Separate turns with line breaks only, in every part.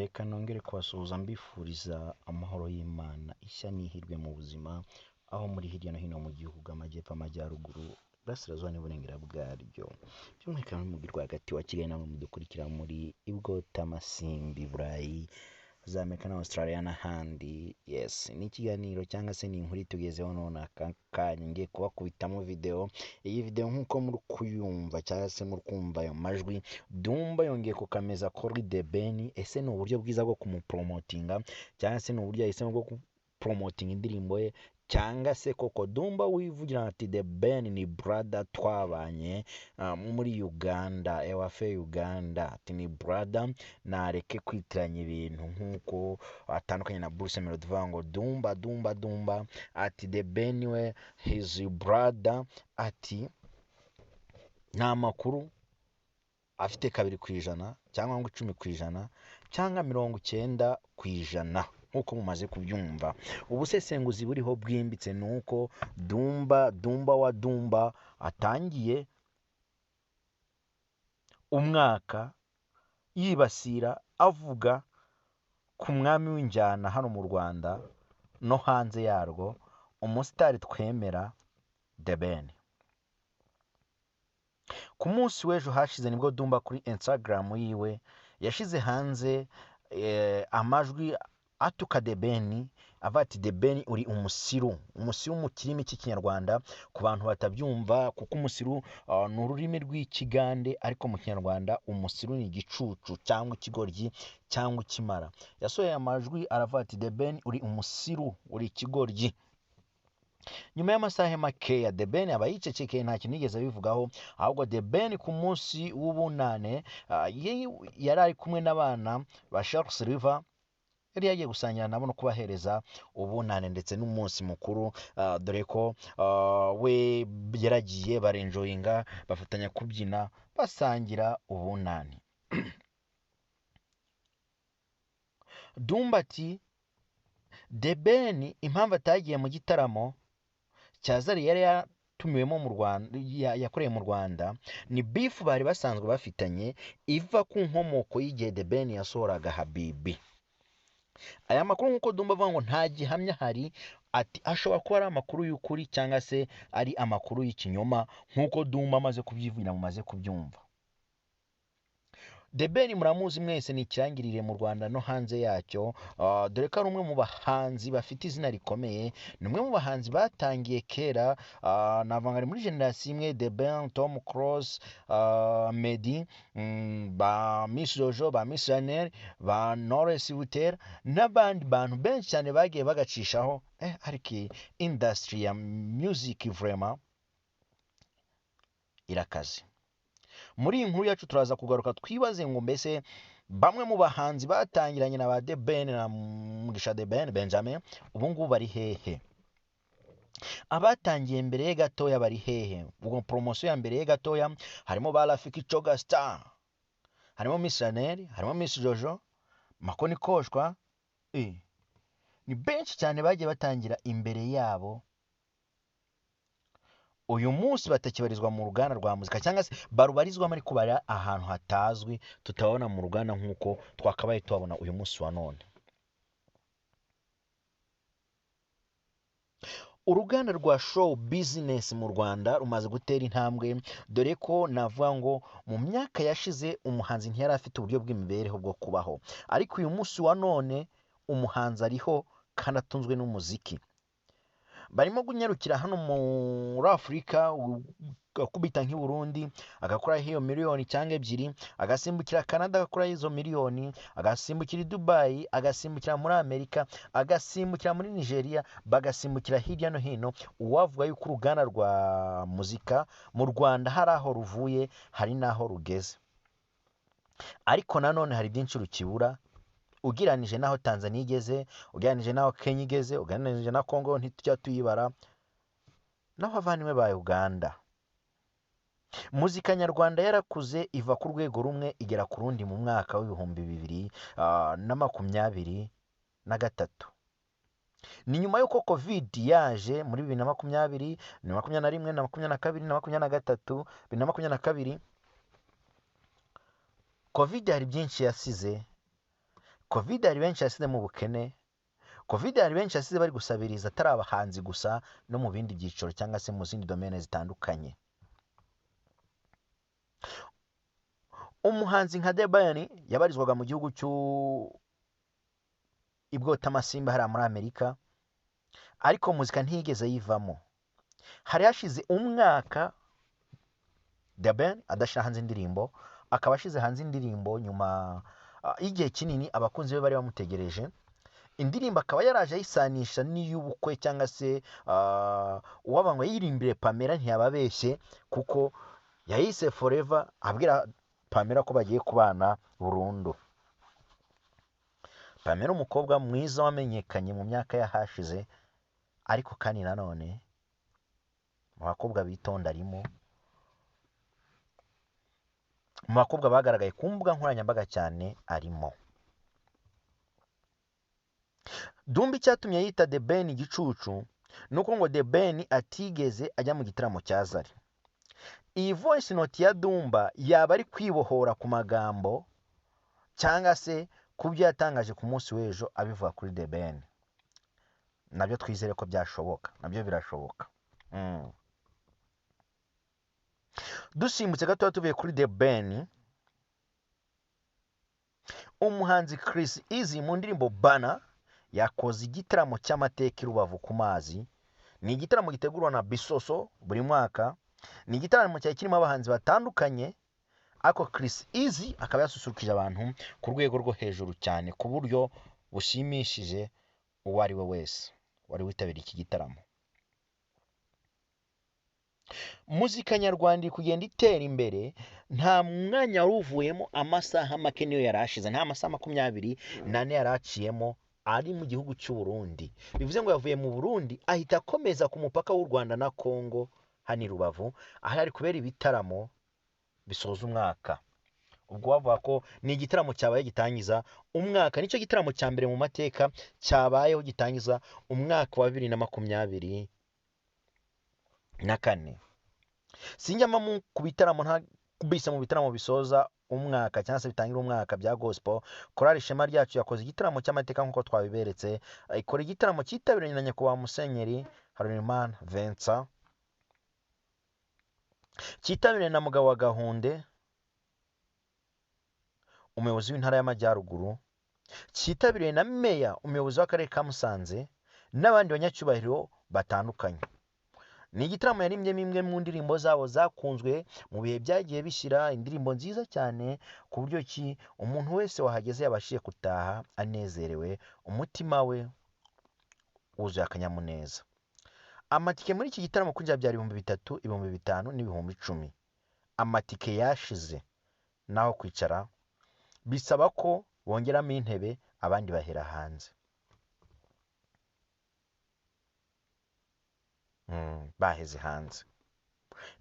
Reka nongere kubasuhuza mbifuriza amahoro y'Imana, ishya n'ihirwe mu buzima, aho muri hirya no hino mu gihugu, amajyepfo, amajyaruguru, iburasirazuba n'iburengera bwaryo, by'umwihariko mu mujyi rwagati wa Kigali namwe mudukurikira muri Ibwotamasimbi, Burayi, za Amerika na Australia n'ahandi. Yes, ni ikiganiro cyangwa se ni inkuru itugezeho none aka kanya, ngiye kubakubitamo video. Iyi video nk'uko muri kuyumva cyangwa se muri kumva ayo majwi, Dumba yongeye kukameza kuri The Ben. Ese ni uburyo bwiza bwo kumupromotinga cyangwa se ni uburyo yahisemo bwo kupromotinga indirimbo ye, cyangwa se koko Dumba wivugira ati The Ben ni brother twabanye muri Uganda, ewafe Uganda, ati ni brother, nareke kwitiranya ibintu nk'uko atandukanye na Bruce Melody uvuga ngo Dumba Dumba Dumba, ati The Ben we his brother, ati nta makuru afite 2% cyangwa ngo 10% cyangwa 90% nk'uko mumaze kubyumva. Ubusesenguzi buriho bwimbitse ni uko Dumba Dumba wa Dumba atangiye umwaka yibasira avuga ku mwami w'injyana hano mu Rwanda no hanze yarwo, umusitari twemera The Ben. Ku munsi w'ejo hashize nibwo Dumba kuri Instagram yiwe yashyize hanze amajwi atuka The Ben, avuga ati The Ben uri umusiru. Umusiru mu kirimi cy'Ikinyarwanda ku bantu batabyumva, kuko umusiru ni ururimi rw'Ikigande, ariko mu Kinyarwanda umusiru ni igicucu cyangwa ikigoryi cyangwa ikimara. Yasohoye amajwi aravuga ati The Ben uri umusiru, uri ikigoryi. Nyuma y'amasaha makeya The Ben aba yicecekeye, nta kintu yigeze abivugaho, ahubwo The Ben ku munsi w'ubunane yari ari kumwe n'abana ba Charles River, yari yagiye gusangira nabo no kubahereza ubunane ndetse n'umunsi mukuru, dore ko we yaragiye barenjoyinga, bafatanya kubyina, basangira ubunane. Dumba ati The Ben impamvu atagiye mu gitaramo cya Zari yari yatumiwemo mu Rwanda, yakoreye mu Rwanda, ni beef bari basanzwe bafitanye iva ku nkomoko y'igihe The Ben yasohoraga Habibi. Aya makuru nk'uko Dumba avuga ngo nta gihamya hari, ati ashobora kuba ari amakuru y'ukuri cyangwa se ari amakuru y'ikinyoma, nk'uko Dumba amaze kubyivugira mumaze kubyumva. The Ben muramuzi mwese, ni ikirangirire mu Rwanda no hanze yacyo, dore ko ari umwe mu bahanzi bafite izina rikomeye, ni umwe mu bahanzi batangiye kera, navuga ngo ari muri generasiyo imwe, The Ben, Tom Close, Meddy, ba Miss Jojo, ba Miss Janelle, ba Knowless Butera n'abandi bantu benshi cyane bagiye bagacishaho. Ariko industry ya music vraiment irakaze. Muri iyi nkuru yacu turaza kugaruka twibaze ngo mbese bamwe mu bahanzi batangiranye na ba The Ben na Mugisha The Ben Benjamin ubu ngubu bari hehe? Abatangiye mbere ye gatoya bari hehe? Ubwo promosiyo ya mbere ye gatoya harimo ba Rafiki Coga Star, harimo Miss Janelle, harimo Miss Jojo, Makoni Koshwa, ni benshi cyane bagiye batangira imbere yabo, uyu munsi batakibarizwa mu ruganda rwa muzika cyangwa se barubarizwamo ariko bari ahantu hatazwi, tutabona mu ruganda nk'uko twakabaye tubabona uyu munsi wa none. Uruganda rwa show business mu Rwanda rumaze gutera intambwe, dore ko navuga ngo mu myaka yashize umuhanzi ntiyari afite uburyo bw'imibereho bwo kubaho, ariko uyu munsi wa none umuhanzi ariho kandi atunzwe n'umuziki. Barimo kunyarukira hano muri Afurika, agakubita nk'i Burundi agakora iyo miliyoni cyangwa ebyiri, agasimbukira Canada agakora izo miliyoni, agasimbukira i Dubai, agasimbukira muri Amerika, agasimbukira muri Nigeria, bagasimbukira hirya no hino. Uwavuga yuko uruganda rwa muzika mu Rwanda hari aho ruvuye hari n'aho rugeze, ariko nanone hari byinshi rukibura ugereranije n'aho Tanzania igeze, ugereranije n'aho Kenya igeze, ugereranije na Congo ntitujya tuyibara, n'abavandimwe ba Uganda. Muzika nyarwanda yarakuze iva ku rwego rumwe igera ku rundi mu mwaka w'ibihumbi bibiri na makumyabiri na gatatu. Ni nyuma y'uko Covid yaje muri 2020, na 21, na 22, na 23, 2022. Covid hari byinshi yasize. Covid hari benshi yasize mu bukene, Covid hari benshi yasize bari gusabiriza, atari abahanzi gusa, no mu bindi byiciro cyangwa se mu zindi domene zitandukanye. Umuhanzi nka The Ben yabarizwaga mu gihugu cy'u Ibwotamasimba hariya muri Amerika, ariko muzika ntiyigeze yivamo. Hari hashize umwaka The Ben adashyira hanze indirimbo, akaba ashyize hanze indirimbo nyuma y'igihe kinini abakunzi be bari bamutegereje. Indirimbo akaba yaraje ayisanisha n'iy'ubukwe cyangwa se uwaba ngo yirimbire Pamela ntiyababeshye, kuko yayise Forever abwira Pamela ko bagiye kubana burundu. Pamela umukobwa mwiza wamenyekanye mu myaka y'ahashize, ariko kandi nanone mu bakobwa bitonda arimo, mu bakobwa bagaragaye ku mbuga nkoranyambaga cyane arimo. Dumba icyatumye yita The Ben igicucu nuko ngo The Ben atigeze ajya mu gitaramo cya Zari. Iyi voice note ya Dumba yaba ari kwibohora ku magambo cyangwa se ku byo yatangaje ku munsi w'ejo abivuga kuri The Ben. Nabyo twizere ko byashoboka, nabyo birashoboka. Dusimbutse gatoya tuvuye kuri The Ben, umuhanzi Chris Easy mu ndirimbo Bana yakoze igitaramo cy'amateka i Rubavu ku mazi. Ni igitaramo gitegurwa na Bisoso buri mwaka. Ni igitaramo cyari kirimo abahanzi batandukanye, ariko Chris Easy akaba yasusurukije abantu ku rwego rwo hejuru cyane ku buryo bushimishije uwo ari we wese wari witabiriye iki gitaramo. Muzika nyarwanda iri kugenda itera imbere, nta mwanya wari uvuyemo, amasaha make niyo yari ashize, nta masaha 24 yari aciyemo ari mu gihugu cy'u Burundi. Bivuze ngo yavuye mu Burundi ahita akomeza ku mupaka w'u Rwanda na Kongo hano i Rubavu, aho ari kubera ibitaramo bisoza umwaka. Ubwo bavuga ko ni igitaramo cyabaye gitangiza umwaka, nicyo gitaramo cya mbere mu mateka cyabayeho gitangiza umwaka wa 2024. Sinjyamo ku bitaramo nta kubise mu bitaramo bisoza umwaka cyangwa se bitangira umwaka bya gospel. Korali Ishema Ryacu yakoze igitaramo cy'amateka nk'uko twabiberetse, ikora igitaramo cyitabiriwe na Nyakubahwa Musenyeri Harerimana Vincent, cyitabiriwe na Mugabo wa Gahunde umuyobozi w'intara y'Amajyaruguru, cyitabiriwe na Meya umuyobozi w'akarere ka Musanze n'abandi banyacyubahiro batandukanye. Ni igitaramo yarimbyemo imwe mu ndirimbo zabo zakunzwe mu bihe byagiye bishyira, indirimbo nziza cyane ku buryo ki umuntu wese wahageze yabashije gutaha anezerewe, umutima we wuzuye akanyamuneza. Amatike muri iki gitaramo kwinjira byari 3000, 5000 n'ibihumbi 10,000. Amatike yashize, naho kwicara bisaba ko bongeramo intebe, abandi bahera hanze. Baheze hanze.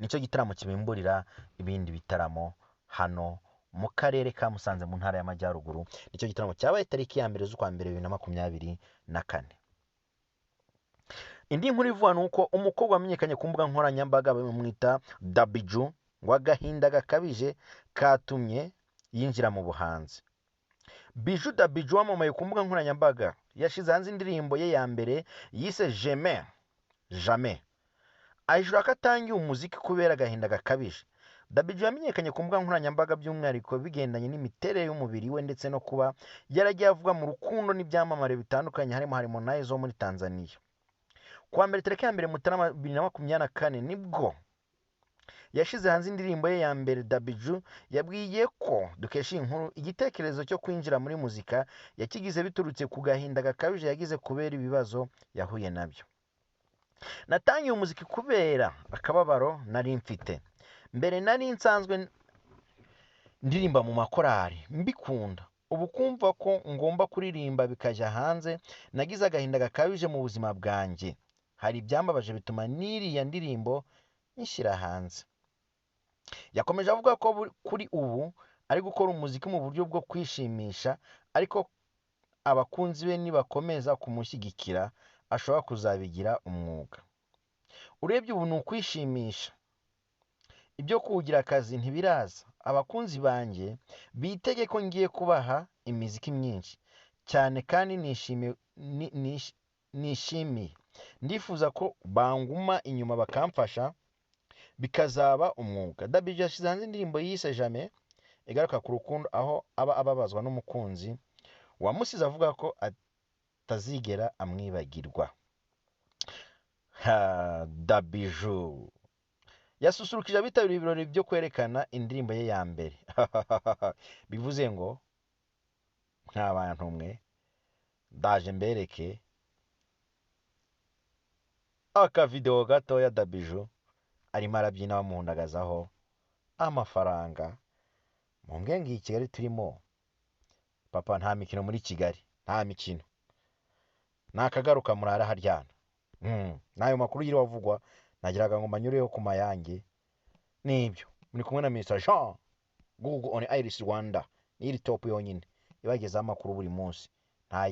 Nicyo gitaramo kibimburira ibindi bitaramo hano mu karere ka Musanze mu ntara y'Amajyaruguru. Nicyo gitaramo cyabaye tariki ya 1 z'ukwa mbere 2024. Indi nkuru ivuga ni uko umukobwa wamenyekanye ku mbuga nkoranyambaga bamwita Dabiju, ngo agahinda gakabije katumye yinjira mu buhanzi. Biju Dabiju wamamaye ku mbuga nkoranyambaga yashyize hanze indirimbo ye ya mbere yise Jamais Jamais, ahishura ko atangiye umuziki kubera agahinda gakabije. Dabiju yamenyekanye ku mbuga nkoranyambaga by'umwihariko bigendanye n'imiterere y'umubiri we ndetse no kuba yaragiye avuga mu rukundo n'ibyamamare bitandukanye harimo Harmonize wo muri Tanzania. Kuwa mbere tariki ya 1 Mutarama 2024 nibwo yashyize hanze indirimbo ye ya mbere. Dabiju yabwiye ko dukesha iyi nkuru igitekerezo cyo kwinjira muri muzika yakigize biturutse ku gahinda gakabije yagize kubera ibibazo yahuye nabyo. Natangiye umuziki kubera akababaro nari mfite. Mbere nari nsanzwe ndirimba mu makorari mbikunda, ubu kumva ko ngomba kuririmba bikajya hanze, nagize agahinda gakabije mu buzima bwanjye. Hari ibyambabaje bituma n'iriya ndirimbo nyishyira hanze. Yakomeje avuga ko kuri ubu ari gukora umuziki mu buryo bwo kwishimisha, ariko abakunzi be nibakomeza kumushyigikira ashobora kuzabigira umwuga. Urebye ubu ni ukwishimisha, ibyo kuwugira akazi ntibiraza. Abakunzi banjye bitege ko ngiye kubaha imiziki myinshi. cyane kandi nishimiye. Ndifuza ko banguma inyuma bakamfasha bikazaba umwuga. Dabijou yashyize hanze indirimbo yise Jamais, igaruka ku rukundo, aho aba ababazwa n'umukunzi wamusize avuga ko atazigera amwibagirwa. Ha, Dabijou yasusurukije abitabiriye ibirori byo kwerekana indirimbo ye ya mbere. Bivuze ngo nta bantu mwe, ndaje mbereke akavidewo gatoya Dabijou arimo arabyina bamuhundagazaho amafaranga. Mu ngenge iyi Kigali turimo papa, nta mikino muri Kigali, nta mikino, nakagaruka murara haryana. N'ayo makuru yiriwe avugwa nagiraga ngo mbanyureho ku mayange. Nibyo, muri kumwe na Mr Jean Google on Iris Rwanda, n'iri top yonyine ibagezaho amakuru buri munsi, nta.